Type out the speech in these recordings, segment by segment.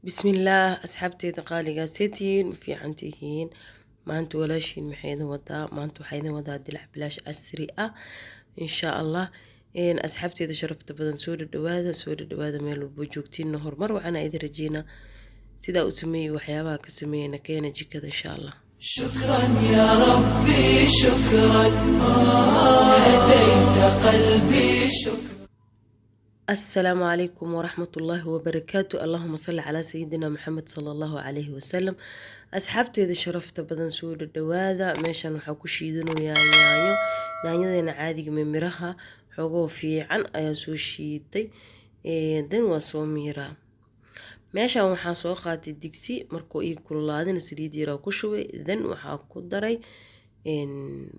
Bismillaah, asxaabteyda qaaligaa, seetihiin? Ma fiican tihiin? Maanta walaashiin maxay idin wadaa? Maanta waxaa idin wadaa dilac bilaash casri ah, insha Allah. Asxaabteyda sharafta badan, soo dhadhawaada, soo dhadhawaada. Meel walbo joogtiinna horumar waxaana idin rajeynaa. Sidaa u sameeyey, waxyaabaha ka sameeyeyna keena jikada, insha Allah. شكرا يا ربي شكرا، هديت قلبي، شكرا. Asalaamu calaykum waraxmatullaahi wabarakaatu. Allahuma salli calaa sayidina Maxamed sala Allahu calayhi wasalam. Asxaabteeda sharafta badan, soo dhadhawaada. Meeshan waxaa ku shiidanayaa yaanyo, yaanyadeena caadiga, mimiraha xoogoo fiican ayaa soo shiiday, dan waa soo miiraa. Meeshan waxaa soo qaatay digsi. Markuu ii kululaadina, saliid yaraa ku shubay, dan waxaa ku daray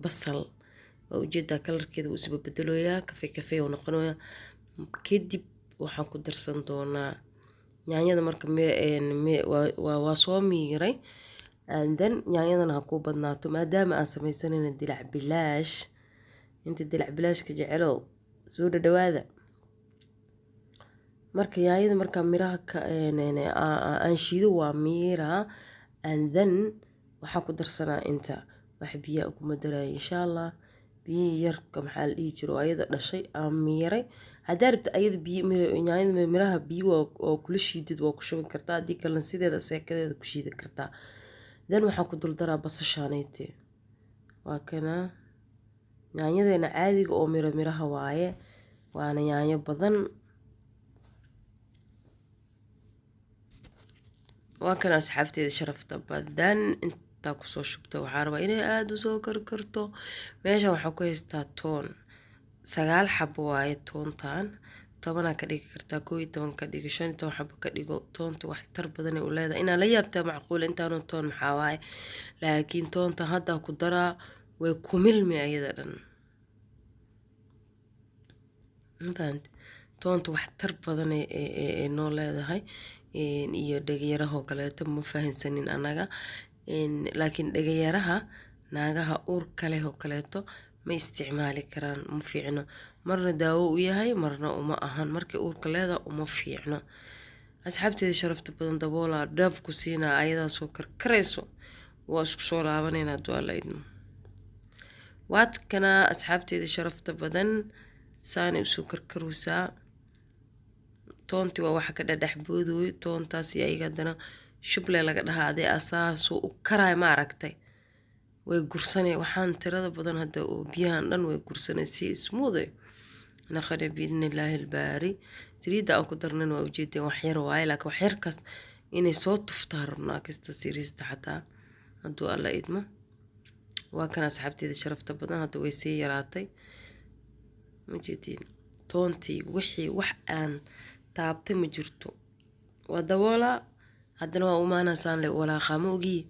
basal. Waa ujeedaa, kalarkeeda wuu isbabedeloyaa, kafee kafee uu noqonayaa. Kadib waxaan ku darsan doonaa yaanyada. Marka waa soo miiray, then yaanyadana ha ku badnaato, maadaama aan sameysanayna dilac bilaash. Inta dilac bilaashka jecelow, soo dhadhawaada. Marka yaanyada, markaa miraha aan shiido, waa miiraa, and then waxaa ku darsanaa inta wax biyaa kuma daraya, insha Allah. Biyihii yarka, maxaa la dhihi jiro, oo ayada dhashay aan miiray. Haddaa rabta ayada biyo, yaanyada miraha biyo oo kula shiidid waa ku shuban kartaa, haddii kalena sideeda seekadeeda ku shiidi kartaa. Then waxaan ku dul daraa basashaanayte. Waa kana yaanyadeena caadiga oo miro miraha waaye, waana yaanyo badan. Waa kana, asxaabteeda sharafta badan, intaa kusoo shubta. Waxaa rabaa inay aada usoo karkarto. Meeshan waxaa ku haystaa toon, 9 xabo waaye toontan. 10-aa ka dhigi kartaa, 11 ka dhigo, 15 xabo ka dhigo. Toonta wax tar badanay u leedahay. Inaa la yaabtaa macquula, intaanu toon maxaa waaye, laakiin toonta haddaa ku daraa way ku milmi ayada dhan. Mafahante? Toonta wax tar badan ee noo leedahay iyo dhagayarahoo kaleeto ma fahansanin annaga, laakiin dhagayaraha naagaha uurka leh oo kaleeto ma isticmaali karaan, ma fiicno. Marna daawo u yahay, marna uma ahan. Markay uurka leedahay uma fiicno. Asxaabteeda sharafta badan, daboolaa dhab ku siinaa, ayadaa soo karkarayso. Waa isku soo laabanayna hadduu Alla idmo. Waadkana, asxaabteeda sharafta badan, saanay usoo karkaraysaa. Toonti waa waxa ka dhadhex boodooyo. Toontaas iyo ayaga haddana shuble laga dhahaa adee asaasoo u karaay, ma aragtay? Way gursanay waxaan tirada badan hadda oo biyahan dhan way gursanay, si smooth naqane, biidni illaahi albaari. Saliidda aan ku darnan waa ujeedeen, wax yar waaye, laakiin wax yarkaas inay soo tuftaa rabnaa kasta siriista xataa, hadduu Alla idmo. Waa kan, asxaabteeda sharafta badan, hadda way sii yaraatay, majeediin? Toontii wixii wax aan taabtay ma jirto. Waa daboolaa, haddana waa umaanaasaan le walaaqaa, ma ogiye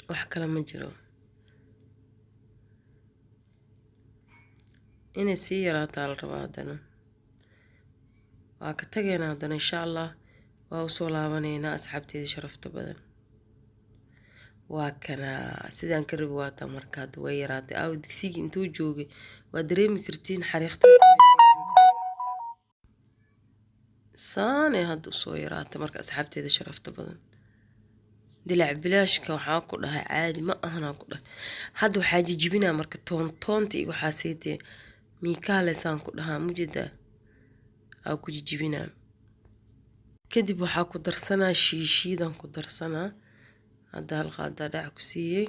wax kale ma jiro. Inay sii yaraataa la rabaa. Haddana waa ka tageynaa, haddana insha Allah waa usoo laabaneynaa, asxaabteeda sharafta badan. Waa kana sidaan ka rabi. Waataa marka hadda way yaraatay. Aaw digsigii intuu joogay? Waa dareemi kartiin xariiqta saanay hadda usoo yaraatay. Marka asxaabteeda sharafta badan, dilac bilaashka waxaa ku dhahay caadi ma ahanaa ku dhahay. Hadda waxaa jijibinaa marka toon, toonta iyo waxaa siitee miikaaleysaan ku dhahaa, mujeedaa aa ku jijibinaa. Kadib waxaa ku darsanaa shiishiidan ku darsanaa. Hadda hal qaadaa dhac ku siiyey.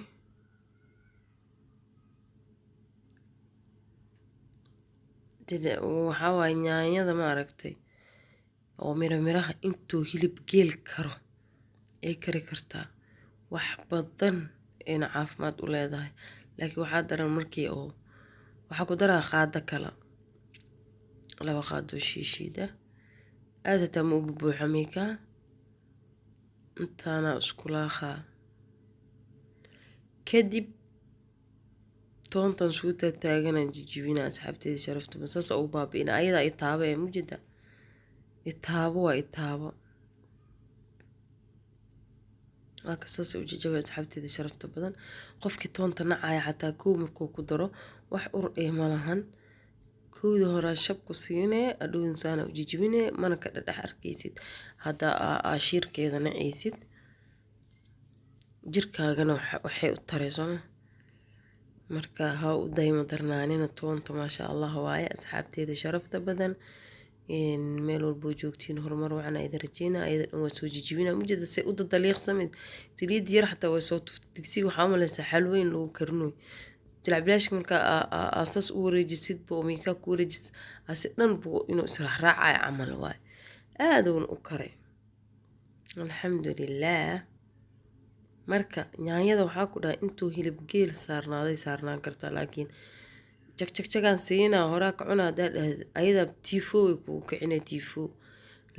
Waxaa waaye yaanyada, ma aragtay, oo miro miraha intuu hilib geel karo ay kari kartaa, wax badan ayna caafimaad u leedahay. Laakiin waxaa daran markii oo waxaa ku daraa qaado kale, 2 qaado shiishiida. Aad hataa ma u bubuuxa miikaa, intaana isku laaqaa. Kadib toontan suu taagtaaganaan jijibinaa, asxaabteeda sharafta badan, saas ugu baabi'ina. Ayadaa itaabo ee mujida itaabo, waa itaabo. Waa ka saas u jajabay, asxaabteeda sharafta badan. Qofkii toonta nacaya xataa kow markuu ku daro, wax ur eh ma lahan. Kowda horaa shab ku siinee, adhowin saana u jijibinee, mana ka dhadhex arkaysid. Hadda aa shiirkeeda nacaysid, jirkaagana waxay u taray sooma. Marka ha u daymo darnaanina toonta, maasha Allah waaye. Asxaabteeda sharafta badan, meel walboo joogtiin, horumar wacan aa idin rajeynaa. Ayada dhan waa soo jijibinaa, mujeda say u dadaliiqsamid. Saliid yar xataa way soo tuftay digsiga. Waxaa u maleysaa xalweyn lagu karinoy. Dilacbilaashka marka aasas u wareejisid bo miikaa ku wareejisid, asi dhan buu inuu israacraacayo camal waaye. Aaduuna u karay, alxamdulilaah. Marka yaanyada waxaa ku dhahay intuu hilib geel saarnaaday saarnaan kartaa, laakiin jagjagjagaan siinaa horaa ka cuna haddaa dhahid, ayadaa tiifo way kugu kicinay tiifo.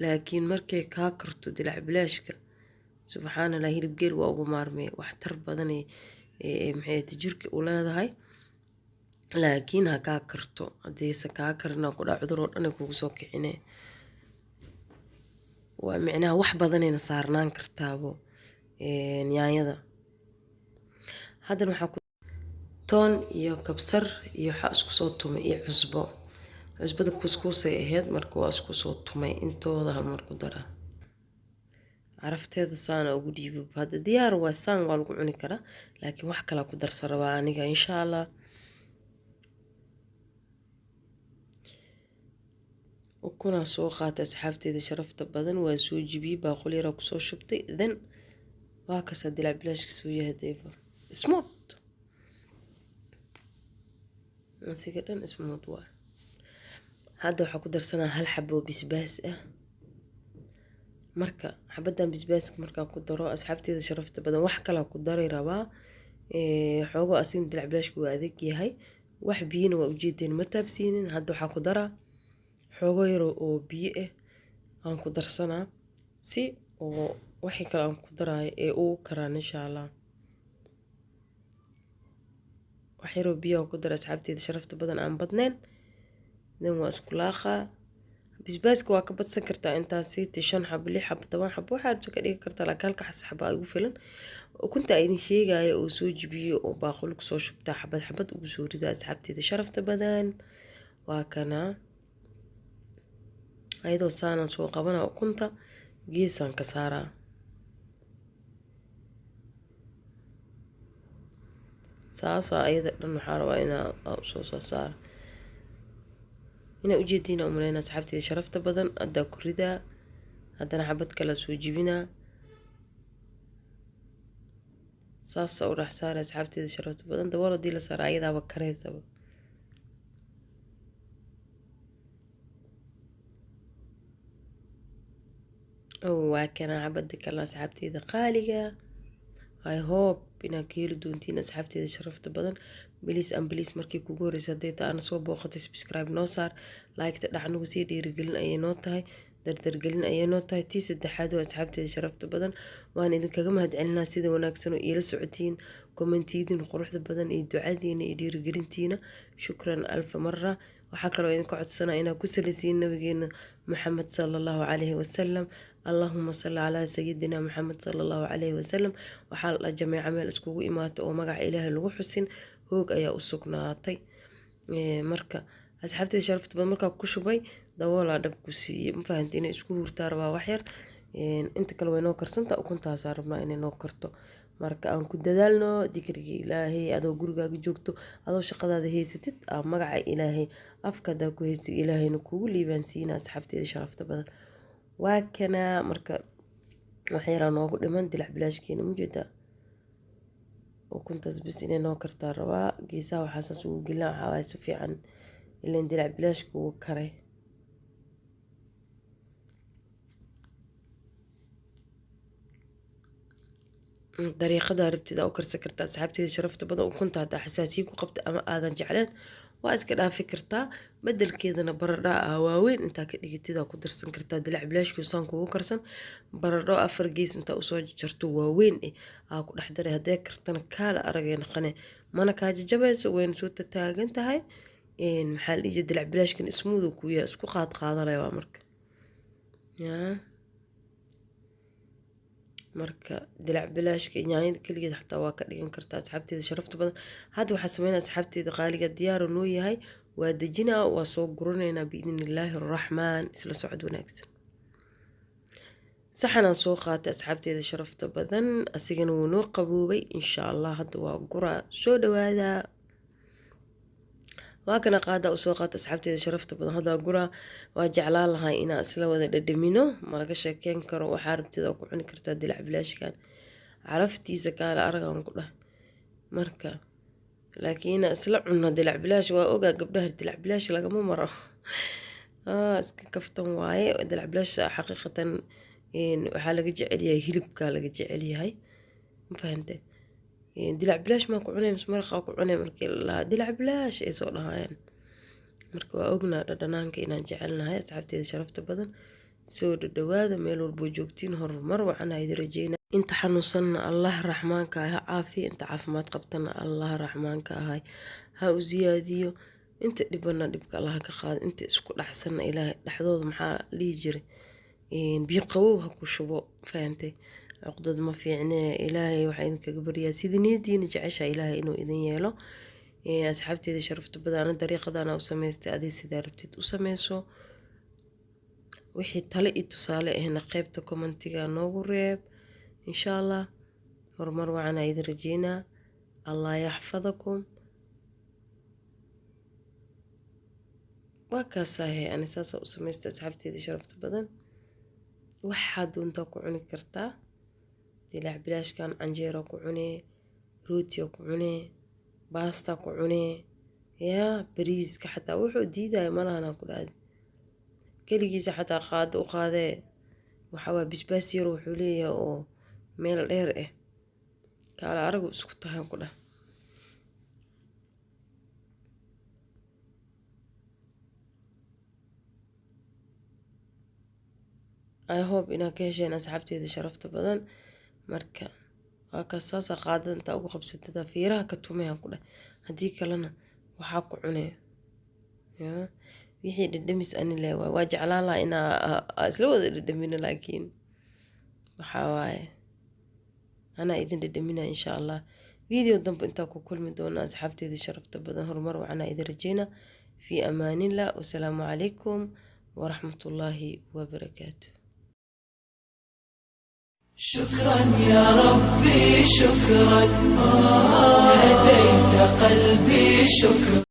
Laakiin markay kaa karto dilac bilaashka, subxaanallah, hilib geel waa ugu maarmay. Waxtar badan ee maxay jirka u leedahay, laakiin ha kaa karto. Haddayse kaa karina, ku dhaha cudur oo dhan ay kugu soo kicine. Waa micnaha wax badanayna saarnaan kartaabo yaanyada. Haddana waxaa ku toon iyo kabsar iyo waxaa isku soo tumay iyo cusbo. Cusbada kuuskuusay ahayd, marka waa isku soo tumay intooda hal mar ku dara. Carafteeda saana ugu dhiibo. Hadda diyaar waa, saan waa lagu cuni karaa, laakiin wax kalaa ku darsan rabaa aniga, insha Allah. Ukunaa soo qaatay, asxaabteeda sharafta badan, waa soo jibiyey, baaquli yaraa kusoo shubtay. Then waa kasaa dilaac bilaashka soo yahay deefa smooth, asiga dhan smooth waa. Hadda waxaa ku darsanaa hal xabo bisbaas ah. Marka xabadan bisbaaska markaa ku daro, asxaabteeda sharafta badan, wax kalaa ku dari rabaa xoogo. Asigna dilac bilaashka waa adag yahay, wax biyana waa ujeedeen ma taabsiinin. Hadda waxaa ku daraa xoogo yar oo biyo ah aan ku darsanaa, si oo wixii kale aan ku daraayo ee ugu karaan, insha Allah. Wax yaroo biyaha ku dara, asxaabteeda sharafta badan, aan badnayn. Dan waa isku laaqaa. Bisbaaska waa ka badsan kartaa intaas siiti, 5 xabo, 6 xabo, 10 xabo, waxaa rabta ka dhigi kartaa, laakiin halka xabo igu filan. Ukunta idin sheegaya oo soo jibiyo oo baaquli kusoo shubtaa, xabad xabad ugu soo rida, asxaabteeda sharafta badan. Waa kana ayadoo saanaan soo qabana, ukunta geesaan ka saaraa. Saasaa ayada dhan waxaa rabaa inaa usoo soo saara. Inaa ujeediina umaleyna, asxaabteeda sharafta badan. Haddaa ku ridaa, haddana xabad kala soo jibinaa, saasa u dhex saara, asxaabteeda sharafta badan. Dabool haddii la saara, ayadaaba kareysaba. Waa kana xabada kale, asxaabteeda qaaliga. I hope inaad ka heli doontiin, asxaabteeda sharafta badan. Please and please, markii kugu horeysa hadday taa ana soo booqatay, subscribe noo saar, like-ta dhac nagu sii. Dhiirigelin ayay noo tahay, dardargelin ayay noo tahay. Tii saddexaad waa, asxaabteeda sharafta badan, waan idinkaga mahadcelinaa sida wanaagsan oo iila socotiin, kommentiyadiina quruxda badan iyo ducadiina iyo dhiirigelintiina. Shukran alfa mara. Waxaa kaloo idinka codsanaa inaad ku salisiin nabigeena Maxamed sala Allahu calayhi wasalam. Allahuma salli calaa sayidina Maxamed sala Allahu calayhi wasalam. Waxaa la jameeca meel iskugu imaata oo magaca Ilaahay lagu xusin, hoog ayaa u sugnaatay. Marka asxaabteeda sharafta badan, markaa ku shubay, daboolaa dhab ku siiyey. Ma fahanti? Inay isku hurtaa rabaa wax yar. Inta kale way noo karsantaa, ukuntaasaa rabnaa inay noo karto. Marka aan ku dadaalno dikriga Ilaahay. Adoo gurigaaga joogto, adoo shaqadaada haysatid, aa magaca Ilaahay afka hadaa ku haysid, Ilaahayna kugu liibaansiina. Asxaabteeda sharafta badan, waa kana. Marka wax yaraa noogu dhiman dilac bilaashkeena, mujeedaa ukuntaas bis inay noo kartaa rabaa. Geesaha waxaa saas ugu gelina waxaa waaye si fiican ileen dilac bilaashka wuu karay. Dariiqada rabtida u karsan kartaa, asxaabteeda sharafta badan. Ukunta haddaa xasaasiye ku qabta ama aadan jecleen, waa iska dhaafi kartaa. Bedelkeedana baradha ah waaweyn intaa ka dhigatidaa ku darsan kartaa. Dilac bilaashkii saan kugu karsan, baradho afar gees intaa usoo jarto waaweyn eh aa ku dhex daray. Haddee kartana kaala aragay naqane, mana kaa jajabayso, wayna soo tataagan tahay. Maxaa la dhihi jiray, dilac bilaashkan smooth uu kuu yahay, isku qaad qaadanaya waa. Marka yaa marka dilac bilaashka yaanyada keligeed xataa waa ka dhigan kartaa, asxaabteeda sharafta badan. Hadda waxaa sameynaya, asxaabteeda qaaliga, diyaaro noo yahay. Waa dejinaa, waa soo guranaynaa biidni illaahi araxmaan. Isla socod wanaagsan. Saxanaan soo qaatay, asxaabteeda sharafta badan, asigana wuu noo qaboobay insha Allah. Hadda waa guraa, soo dhawaada. Waa kana qaada usoo qaata, asxaabteeda sharafta badan. Hadda guraa, waa jeclaan lahaa inaan isla wada dhadhamino. Malaga sheekeyn karo, waxaa rabtida ku cuni kartaa. Dilac bilaashkan caraftiisa kaala aragaan ku dhah. Marka laakiin inaan isla cunno dilac bilaash, waa ogaa gabdhaha dilac bilaash lagama maro. Iska kaftan waaye. Dilac bilaash xaqiiqatan waxaa laga jecel yahay hilibka laga jecel yahay, ma fahante? Dilac bilaash maa ku cunay mise maraqaa ku cunay? Markii la dilac bilaash ay soo dhahayaan. Marka waa ognaa dhadhanaanka inaan jecelnahay. Asxaabteeda sharafta badan, soo dhadhawaada meel walboo joogtiin. Horumar wacan idin rajeynaa. Inta xanuunsanna Allah raxmaanka ah ha caafiyo, inta caafimaad qabtana Allah raxmaanka ahay ha u siyaadiyo, inta dhibana dhibka Allah ka qaado, inta isku dhacsanna Ilaahay dhexdooda maxaa lihi jiray biyo qabow ha ku shubo. Fahantay? Cuqdad ma fiicne. Ilaahay waxaa idinkaga baryaa sidii niyadiina jecesha Ilaahay inuu idin yeelo. Asxaabteeda sharafta badan, dariiqadana u samaystay, adii sidaa rabtid u sameyso. Wixii tale iyo tusaale ahna qaybta commentiga noogu reeb insha Allah. Horumar wacan idin rajeynaa. Allah yaxfadakum. Waa kaasahe, ani saasaa u samaystay, asxaabteeda sharafta badan. Waxaa doontaa ku cuni kartaa dilaac bilaashkan. Canjeero ku cunee, rootiya ku cunee, baasta ku cunee, yaa bariiska xataa wuxuu diidaya malahanaa ku dhahday. Keligiisa xataa qaado u qaadee. Waxawaa bisbaas yar wuxuu leeyahay oo meel dheer ah, kaala aragu isku tahay ku dhah. I hope inaad ka hesheen, asxaabteeda sharafta badan. Marka waa kaas, saasa qaadada intaa ugu qabsatada fiiraha ka tumaya ku dheh. Haddii kalena waxaa ku cunaya ya wixii dhadhamis. Ani le waay waa jeclaan lahaa inaa isla wada dhadhamino, laakiin waxaa waaye anaa idin dhadhaminaya insha Allah. Video dambe intaa ku kulmi doona, asxaabteeda sharafta badan, horumar wacanaa idin rajeynaa. Fii amaanillah, wasalaamu calaykum waraxmatullaahi wabarakaatu. شكرا يا ربي شكرا، هديت قلبي، شكرا.